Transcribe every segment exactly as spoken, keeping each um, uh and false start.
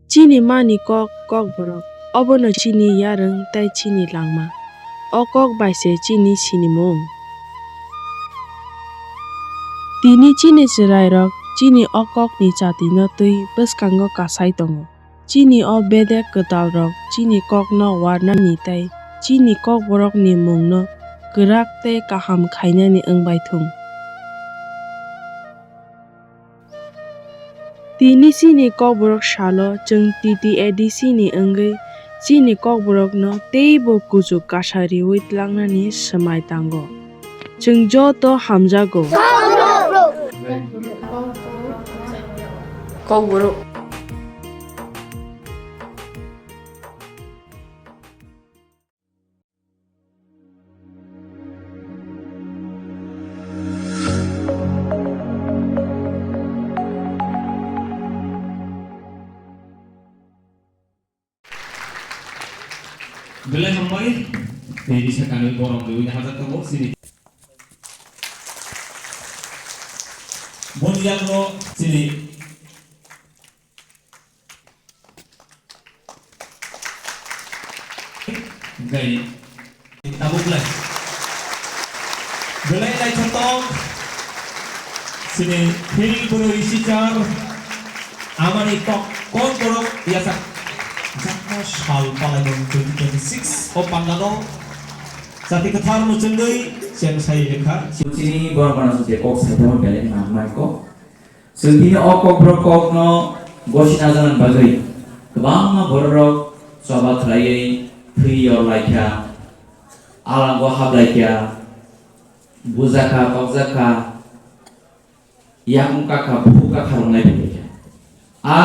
Chini mani kok, Kokborok, obono chini yarwng tei chini langma. O kok bai se chini sinimung. Tini chini chwrairok chini o kokni chatino twi bwskango kasai tongo. Chini o bedek kwtalrok chini kokno warnani tei chini Kokborokni mungno kwrak tei kaham khainani wngbai thung. Tini chini Kokborok salo chwng T T A D C ni wngwi chini Kokborokno teibo kuchuk kasa riwi tlangnani swmai tango. Chwng joto hamjago. Kokborok. Belai hambai, tei bisa kanwi borok riwi hajak tongo, chini. Boni yago chini. Gai. Tabuk lai. Belai naithotok. Chini phil bwrwi sichar. Amani kok, Kokborok yasak. Jakno sal palaimung twenty twenty-six o pandano. Jati kwthar muchungwi cheng sai lekha. Chini borok mano sute kok sai tamo belai nangmai kok. Chwng tini o Kokborok kokno gosina janani bagwi kwbangma bororok choba khlaiwi thwi yor laikha, alango hap laikha, bujakha, tokjakha, yakung kakha, bukhuk kakha rwnai phaikha. A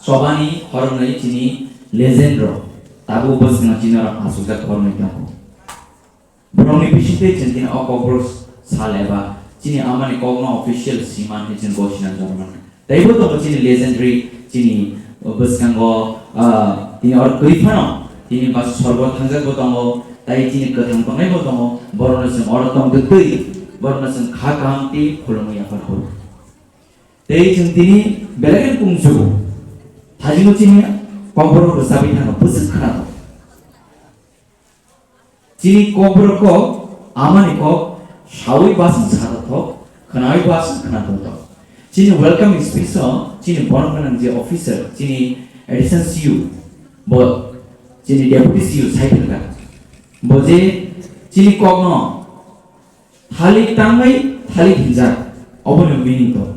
chobani khoroknwi chini legend rok tabuk bwskango chini norok achukjak khoroknwi tongo. Borokni bisingtwi chwng tini o Kokborok sal eba chini amani kokno official sima hinwi chwng gosina jormani. Teibo tongo chini legendary chini bwskango, ah, tini oro kwrwi phano tini ba sorgo thangjak bo tongo, tei chini kwthang tongnai bo tongo, borokno chwng oro tong twtwi borokno chwng kha kaham tei khulumwi yaphar horo. Tei chwng tini belai khe kung jugo. Thajino chini Kokborok rwchabwi thangno bwswk khwnago. Chini Kokborok kok, amani kok, sawi basing sarathok, khwnawi basing khwnathok. Chini welcome speech o, chini borok gwnang je officer, chini additional C U, bo, chini deputy C U sai philka. Bo je chini kokno thalik tangwi thalik hinjak, oboni meaning to.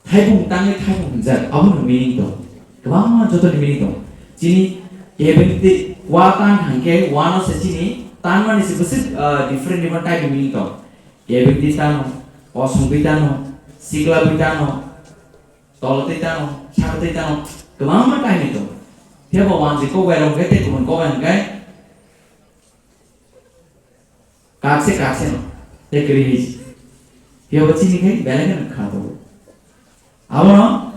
Thaibung tangwi thaibung hinjak, abono meaning tong. Kwbangma jotoni meaning tong. Chini kebeng tei wa tang hangkhe wano se chini tanmani se bwswk, ah, different different type ni meaning tong. Kebeng twi tano, kosong twi tano, sikla twi tano, tolo twi tano, saka twi tano, kwbangma type ni tong. Phiya bo wanjwi kok bai rok hwnkhe tei kubun kok bai hwnkhe Kakse kakse no tei kwrwi hai si. Phiya bo chini khai belai kheno kha tongo. Abono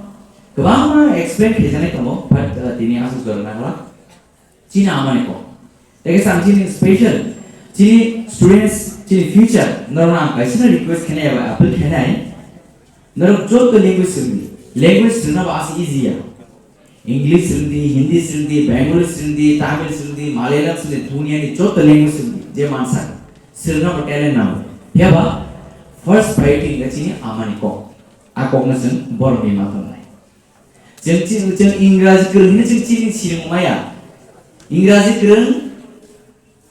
kwbangma explain khe janai tongo, but, uh, tini aswk jora nangla. Chini amani kok. Tei khe chang chini special, chini students, chini future, norokno ang kaisa no request khenai eba appeal khenai. Norok joto language swrwngdi. Language swrwngna bo aswk easy ya. English swrwngdi, Hindi swrwngdi, Bengali swrwngdi, Tamil swrwngdi, Malayalam swrwngdi, duniani joto language swrwngdi, je mansa swrwngna bo talent nango. Phiya ba first priority wngkha chini amani kok. A kokno chwng borokni ma tongnai. Chwng, chwng, chwng Ingraji kwrwng hinwi chwng chini sinimung maya. Ingraji kwrwng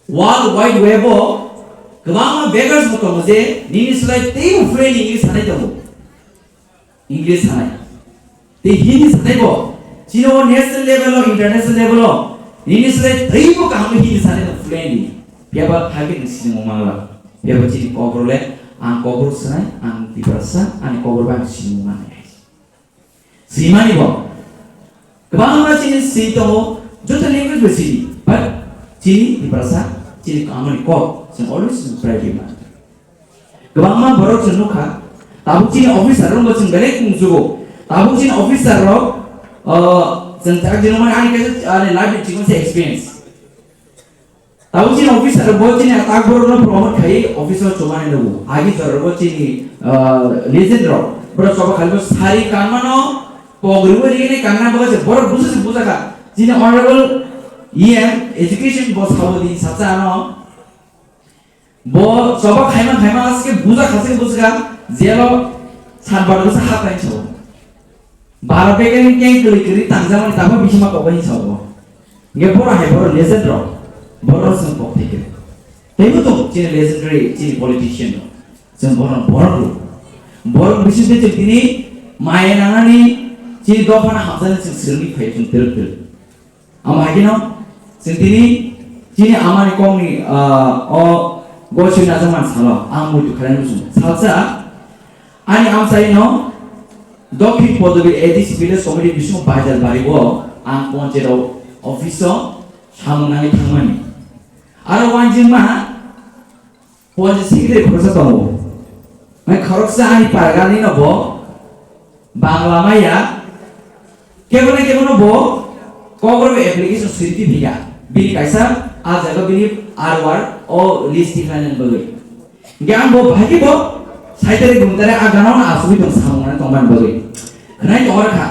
World Wide Web o kwbangma beggars bo tongo je nini slai teibo fluent English sanai tongo. English sanai. Tei Hindi sanai bo. Chini o national level o, international level o nini slai teibo kaham Hindi sanai tongo fluently. Phiya ba hakhe nwng sinimung mangla. Phiya ba chini Kokborok le ang Kokborok sanai, ang Tiprasa, ani Kokborok bai ang sinimung manai. Swimani bo. Kwbangma chini swi tongo, joto language bai sidi. But chini Tiprasa, chini amani kok, chwng always chwng priority man. Kwbangma borok chwng nukha, tabuk chini officer rokbo chwng belai kung jugo. Tabuk chini officer rok, uh, chwng tak jino mani ani kaisa, ani life ni chikon se experience. Tabuk chini officer bo chini tak borok no promote khai office o chumani nugo. Agi jora bo chini, uh, legend rok. Borok choba khali bo sari kanmano pogri bo rigini kanna bo se borok busu se busa kha. Chini honorable E M education bo sabo di sacha ano. Bo choba khaima khaima aske buja khase buja jelo sat bar bwsa ha tai chabo. Bara begani keng kli kli tangjamani tabo bisima kobai chabo. Nge bora hai bora legend rok. Bora sung kok thike. Tebo to chini legendary chini politician rok. Sung bora bora rok. Bora bising te chini maya nangani chini dophana hamsani sung sirni phai sung tel tel. Amo hai kheno, chwng tini chini amani kokni, ah, o gosi najakmani salo ang muitu khlainai bwswng. Salsa ani amchaino Dokhin Podobil A D C Village Committee bisingo Baijalbari o ang ponchero office o samung nangwi thangmani. Aro uansukma Ponchayat secretary khoroksa tongo. Mai khoroksa ani pargani no bo Bangla maya. Kebono kebono bo Kokborok application sirti phiya. Bini kaisa a jaga bini R O R o list tikhlainani bagwi. Hingke ang bo bahai khe bo saitari gumtare a gana no asugwi tong samung mane tongmani bagwi. Khwnai tongma kha.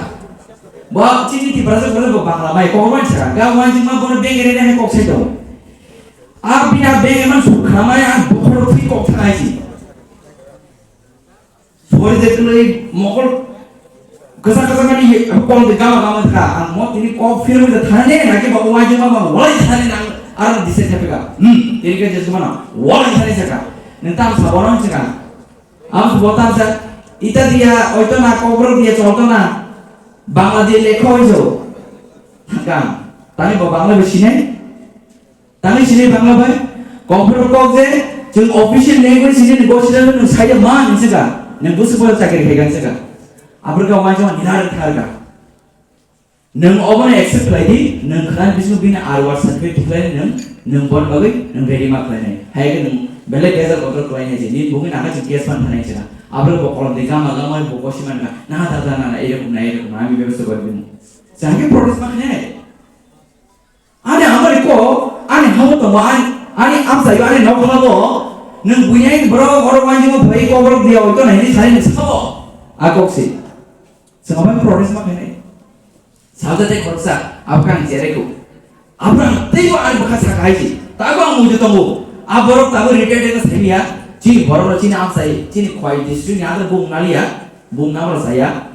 Bo chini Tiprasa khoroksa bo Bangla maya kokborok mani saka. Ga uansukma bono bengere ne hai kok sai tongo. A bini a beng eman suk khamai ang bokhorok thwi kok thang aisi. Sori de tului mokol kasa kasa mani ye, abo kol de gama gama thaka. Ang mo tini kok phir mo de thane na ke ba wai jema ba wai thane na ang ar dise thapika. Hmm, tini ke jesu mana wai thane saka. Nang tam sa bono saka. Am sa botam sa ita dia oito na kokborok dia cholto na Bangla dia lekho iso. Thangkang. Tani bo Bangla bisi nai. Tangwi sini Bangla bai, Kokborok kok je, chwng official language sini ni gosi rano nwng saida ma ni saka, nwng busu pora chakri khai gan saka. Abro ka wai jama nidar thar ka. Nwng obo no accept khlai di, nwng khna bisu bini R O R certificate khlai nwng, nwng bon bagwi nwng ready ma khlai nai. Hai ke nwng belai bezar kotor khlai nai je, ni bumi naka chwng case pan thanai saka. Abro bo kolom de gama gama bo gosi man ka, na da da na na, erokom na, erokom na, ami bebostha kori dimu. Jahage protest ma khlai nai. Ani amari ko, ani hamo tongo, ani, ani amsai, ani nok hamo, nwng buinai borok oro wainjimo bai ko borok dia oito nai ni sai nwng sabo. A kok si. Sengabo protest ma khainai. Salta te khoroksa, abo kang jereko. Abo ang teibo ani bwkha saka hai si. Tabo ang muitu tongo. A borok tabo retired eka saimia. Chini borok chini amsai, chini khwai district ni adar bung nalia, bung namar saya.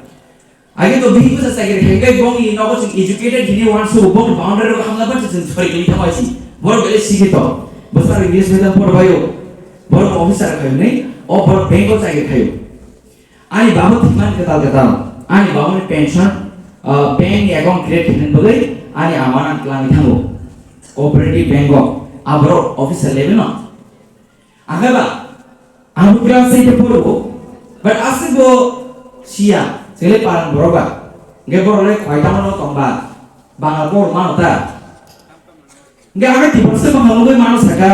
Age to bini bwsa chakri khai khai bongni nogo chwng educated hini uansukgo, bongni boundary rogo hamna bwsa chwng sori kini tamo aisi. Borok belai sikito. Bwsa English medium porbaio. Borok officer khayo ni, o borok bank o chakri khayo. Ani babo thimani kwtal kwtal. Ani baboni pension, ah, bank ni account create khainani bagwi ani amana twlangwi thango. Cooperative bank o. A borok officer level no. Akhe ba, ang bo class eight o poro, but aswk bo siya, chwle parang borok ba. Hingke borok le khwai tamo no tong ba, Bangla por mano ta. Hingke ang Tiprasa bwkhak nugwi mano saka,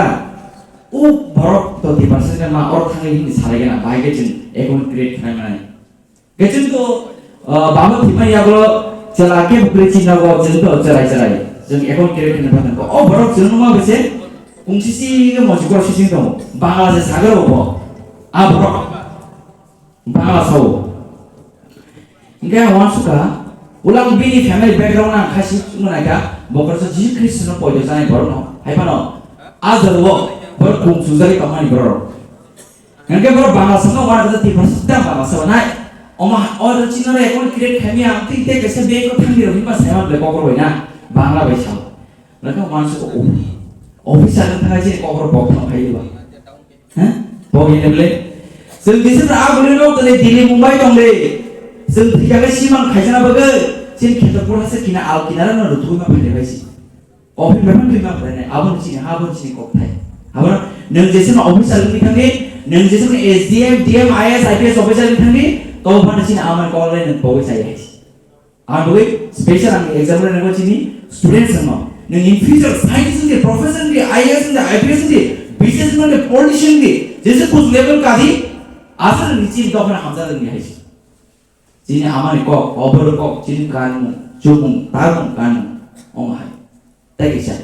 o borok to Tiprasa hingke ma oro thangwi hwnwi salai gana, bahai khe chwng account create khlai mani. Kechung to, ah, babo thima yagulo chela ke bukre china go chwng to cherai cherai. Chwng account create khaina phatang ko. O borok chwng numa bese kung sisi ke moji kor sisi to. Bangla se sagar obo. A borok. Bangla sao. Hingke ang uansukha, ulang bini family background ang khasi wngnaikha, bokorsa Jisu Khristo no poito janai borok no. Hai phano, a jorwo borok kung sujari tongmani borok. Hingke borok Bangla songno uanakjak Tiprasa sita Bangla sabanai. Oma order chino re account create khaimya ang tei tei kaisa bank o thangdi rok hinba saiman ble kokor bai na Bangla bai sao. Nokha uansukha o officer no thangwi chini kokor bok thang phai ba. Ha? Bok ini ble. Chwng kisa ta aguli nok tole Delhi Mumbai tong de. Chwng thika le simang khaisana bagwi chini kheto pura se kina al kinara no rutugwi ma phai bai si. Office member twi ma khlainai, aboni chini ha, aboni chini kokthai. Abo nwng jeseno officer wngwi thangdi, nwng jeseno S D M, D M, I A S, I P S officer wngwi thangdi, to phano chini amani koklai nwng pogwi chai hai. Ang bwgwi special ang example nangma chini students wngno. Nwng in future scientist wngdi, professor wngdi, I A S wngdi, I P S wngdi, B C S wngdi, politician wngdi, jese kuch level kadi, asal nwng chini dophano hamjak wngdi hai. Chini amani kok, obor kok, chini kanmung, chumung, tarmung, kanmung, omo hai. Tei kisa,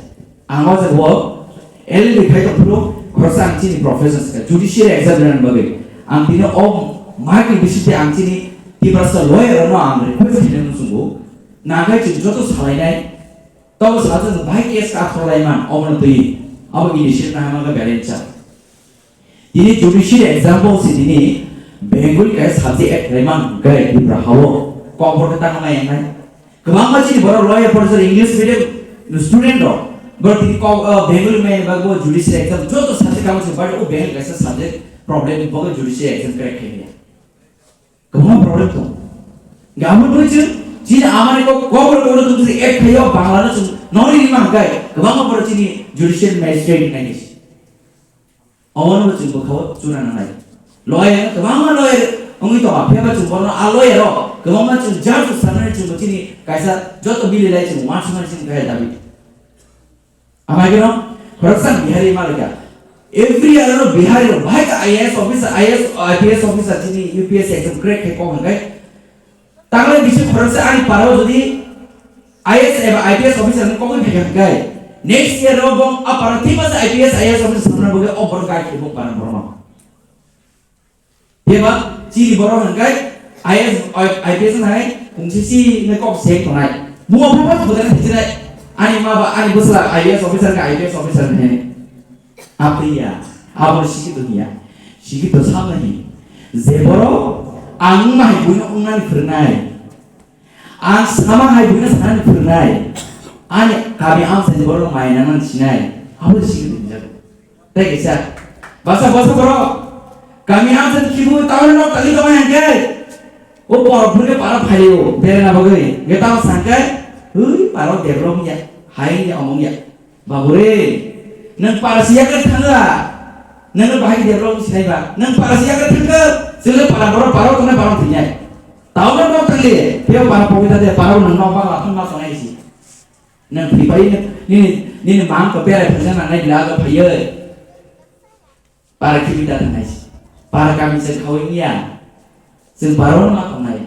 ang o jaga o L L B khai tong phuru, khoroksa ang chini profession se, judicial exam rwna bagwi. Ang tini o mic ni bisingtwi ang chini Tiprasa lawyer rokno ang request khainai muchungo, nagai chwng joto salainai, tobo sajak bai case ka kholai man, omono twi, abo initiate na hama ga balance cha. Tini judicial example si tini Bengali kaisa subject act khlai man hwnkhe Tripura hao kokborok tangma yang nai. Kwbangma chini borok lawyer professor English medium student rok borok tini kok, uh, Bengali mai ba bo judicial exam joto subject kamo se bai o Bengali kaisa subject problem bo judicial exam crack khai ya. Kwbangma problem tong. Gamo nui chwng chini amani kok kokborok kokborok tong si act khaio Bangla no chwng nori ni man kai kwbangma borok chini judicial magistrate nai ni. Omono chwng bwkhao chuna nangnai. Lawyer, kwbangma lawyer wngwi tongo, phiya ba chwng bono a lawyer o kwbangma chwng judge sanani chwng chini kaisa joto bili lai chwng uansukmani chwng kaya dabi. Amai gano khoroksa Bihari malika. Every year no Bihari no bahai ka I A S officer, I A S, I P S officer chini U P S C exam crack khai kok hwnkai. Tangle bisi khoroksa ani parao jodi I A S eba I P S officer ni kogwi phai kha hwnkhe, next year o bo a para thik masa I P S, I A S officer samna bagwi o borok gai khe bo para borok no. Phiya ba chini borok hwnkhe I A S, I P S hai kung sisi ne kok sek tongnai. Bo bo bo bo ne thik nai. Ani ma ba ani bwsla I A S officer ka I P S officer ne. Apriya, abo sikito hiya. Sikito sama hi. Je borok ang wngma hai buino wngnani phwrwngnai. Ang sama hai buino sanani phwrwngnai. Ani kami amsani borok mai nangmani sinai. Abo sikito hinjak. Tei kaisa. Basa basa borok. Kami amsani khibu tauni nok tali tongmani hwnkhe. O borok phwrwngkhe para phaio. Berena bagwi. Hwnkhe tamo sankhe. Hui para develop ya. Hai ya omong ya. Babu re, nwng para si yakarwi thangla, nwng no bahai develop sinai ba, nwng para si yakarwi thangkha, chwngno para borok para tongnai para thinai. Tao no nok thangli, phiyok para pogwi thade para nwng nok bang laphang ma tongnai si. Nwng thwi pai nini, nini mang ko berai phajak nangnai bila ga phaiye. Para khibi ta thangnai si. Para kami se khawi niya. Chwng para no ma tongnai.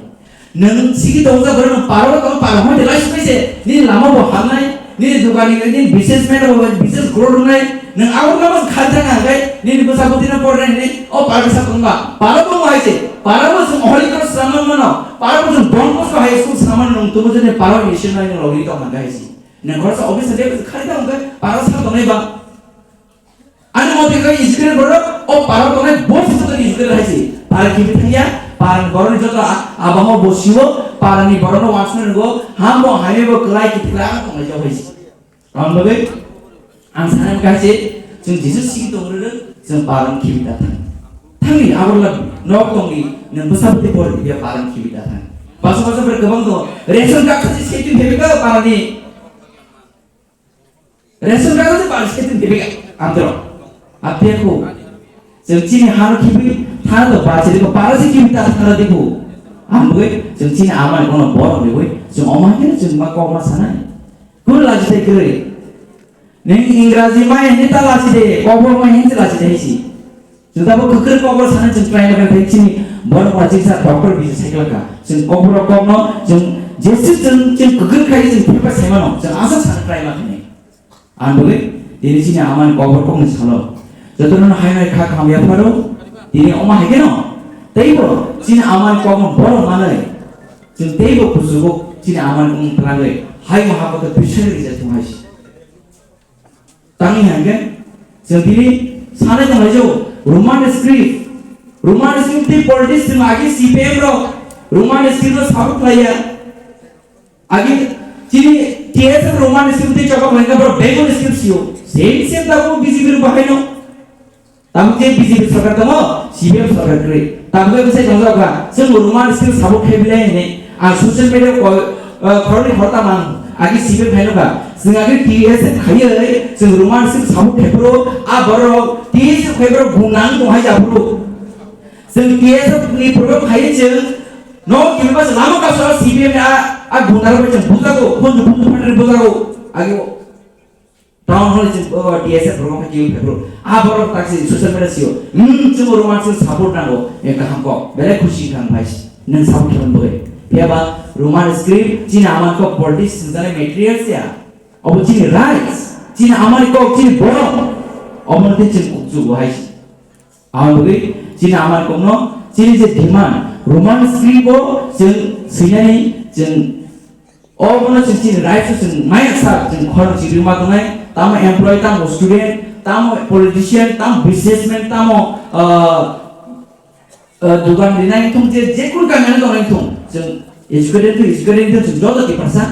Nwng sigi tongsa bwrwi nwng para no tong para hoi de lai sukai se. Nini lama bo hamnai. Nini dukani nini businessman bo business grow rwnai. Nwng abo no mas khan thang ang kai. Nini bwsa bwtwi no pornai ni. O para sa tongba. Para bo hai se. Para bo chwng holi ko saman mano. Para bo chwng bon ko high school saman nwng tubu jene para ni sin nai logi tong ang kai si. Nwng khorsa office de khari tong kai. Para sa tongnai ba. Ani mote khe Israel borok o paro tongnai bo se joto Israel hai se. Paro khibi thangya, paro borok ni joto a-, abamo bo siwo, paro ni borok no wansuknai rwgo, ham bo hamya bo kwlai ki kwlai ano tongnai jok hai se. Ang bagwi, ang sana kha se, chwng Jisu sigi tong rwrwk, chwng paro khibi ta thang. Thangni abo la nok tongni, nwng bwsa bwtwi por ya paro khibi ta thang. Basa basa ber kwbang tongo, ration card se se twi phebe ka paro ni. Ration card se paro se twi phebe ka, antro. Apya ko. Chwng chini hano khibi thana to ba chiri ko para se khibi ta thana dibu. Ang bui chwng chini ama ni kono bor ni bui. Chwng oma khe chwng ma kok ma sanai. Kun laji te kre. Ning Ingraji ma ni ta laji de, kobor ma hin laji de si. Chwng tabo kwkrwi kobor sana chwng try ma khe chini borok ma chisa doctor bisa cycle ka. Chwng kobor kok no chwng jesi chwng chwng kwkrwi khai chwng philpa sai mano. Chwng asa sana try ma khe. Ang bui, tini chini amani kokborok kokni salo. Jotono hai hai kha kham yapharo, tini oma hai keno. Teibo chini amani kokno borok manwi. Chwng teibo kuchugo chini amani kokno twlangwi. Hai mo haphato bisari rija thung hai si. Tangwi hangke, chwng tini sanai tong hai jo, Roman script. Roman script tei politics chwng agi C P M rok Roman script no support khlaiya. Agi chini T S F Roman script tei chobak laina borok Bengali script sio. Same same tabuk B J P rok bahai no. Tabuk je B J P sarkar tongo, C P M sarkar kwrwi. Tabuk je bwsai tongjak kha, chwng Roman script sabuk khe bilai hwnwi. Ang social media ko, eh, khoroknwi khoroktham ang agi C P M khai nukha. Chwng agi T S F khaiwi chwng Roman script sabuk khe phuru a borok T S F khai borok gung nang tong hai ja phuru. Chwng T S F ni program khai chwng no kiba lama kaso C P M ni a, a gundar bai chwng bujago, phundu phundu phatri bujago. Agi o town hall chwng, o, T S F program khai kiwi phai bro. A borok tak si social media sio. Hmm, chwng roman chwng support nango. E kaham kok. Belai khusi kha ang bai. Nang support khalang bai. Phiya ba Roman script chini amani kok politics swngjani materials ya. Obo chini rights, chini amani kok, chini borok. Omo tei chini kukchugo hai se. Aboni bagwi chini amani kokno chini je demand, Roman script o chwng swinani chwng obono chwng chini rights o chwng maya sak chwng khorang chirima tongnai, tamo employee, tamo student, tamo politician, tamo businessman, tamo, ah, ah, dugan rinai thung je, je kun kamiyano tongnai thung, chwng educated to educated to chwng joto Tiprasa,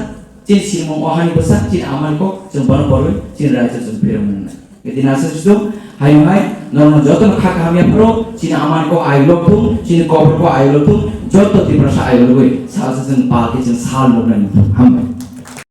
chini simung o hani bwsa, chini amani kok, chwng bono borwi, chini rights o chwng phirwng nang nai. Gati nasa situ, hai hai, norok joto no kha kaham ya pharo, chini amani kok ayulok thung, chini kobor kok ayulok thung, joto Tiprasa ayulok wi, salsa chwng pal khe chwng sal nuk nai thung. Hambai.